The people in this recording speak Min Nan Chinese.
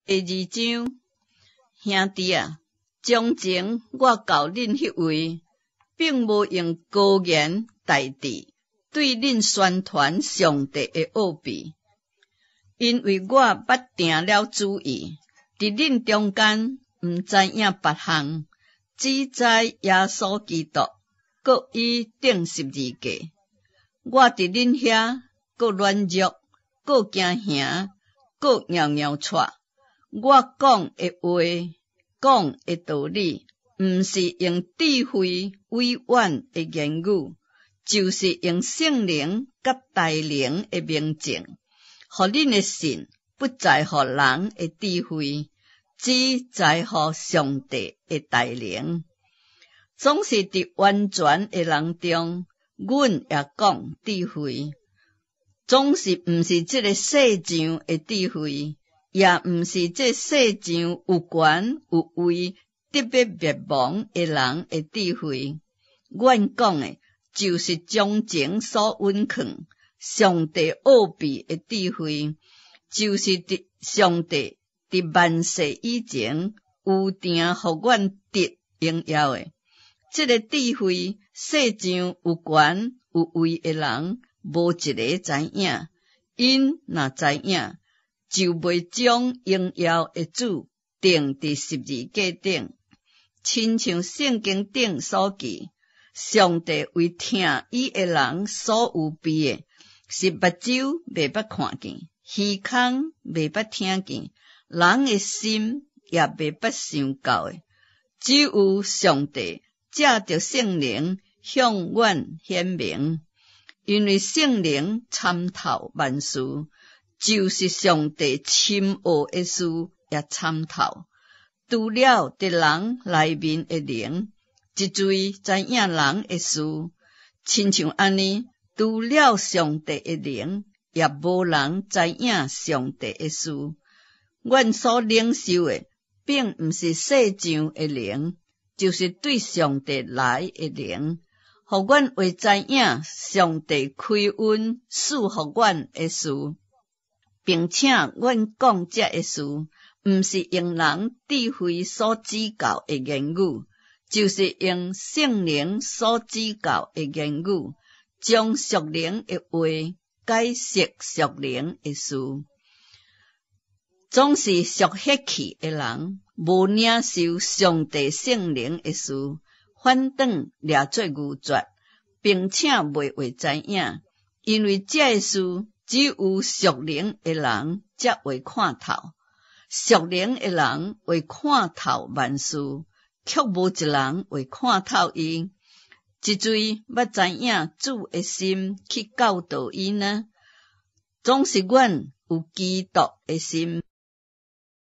第二章，兄弟啊，從前我到恁彼位，並無用高言大智對恁宣傳上帝的奧秘，因為我捌定了主意，佇恁中間毋知影別項，只知耶穌基督，閣伊釘十字架。我佇恁遐，閣軟弱，閣驚嚇，閣搖搖掣。我講的話，講的道理，毋是用智慧委婉的言語，就是用聖靈佮大能的明證，予恁的信不在乎人的智慧，只在乎上帝的大能。總是佇完全的人中，阮也講智慧，總是毋是這个世上的智慧，也毋是這世上有權有位得欲滅亡的人的智慧。阮講的，就是從前所隱藏上帝奧秘的智慧，就是佇上帝佇萬世以前預定予阮得榮耀的。這个智慧，世上有權有位的人無一个知影，𪜶若知影，就袂將榮耀的主釘佇十字架頂。親像聖經頂所記，上帝為疼伊的人所預備的，是目睭袂捌看見，耳孔袂捌聽見，人的心也袂捌想到的。只有上帝藉著聖靈向阮顯明，因為聖靈參透萬事，就是上帝深奧的事也參透。除了佇人內面的靈，一濟知影人的事，親像按呢，除了上帝的靈，也無人知影上帝的事。阮所領受的，並毋是世上的靈，就是對上帝來的靈，予阮會知影上帝開恩賜予阮的事，並且阮講這个事，毋是用人智慧所指教的言語，就是用聖靈所指教的言語，將屬靈的話解釋屬靈的事。總是屬血氣的人，無領受上帝聖靈的事，反轉掠做愚拙，並且袂會知影，因為這个事只有屬靈的人才會看透。屬靈的人會看透萬事，卻無一人會看透伊。一濟捌知影主的心去教導伊呢？總是阮有基督的心。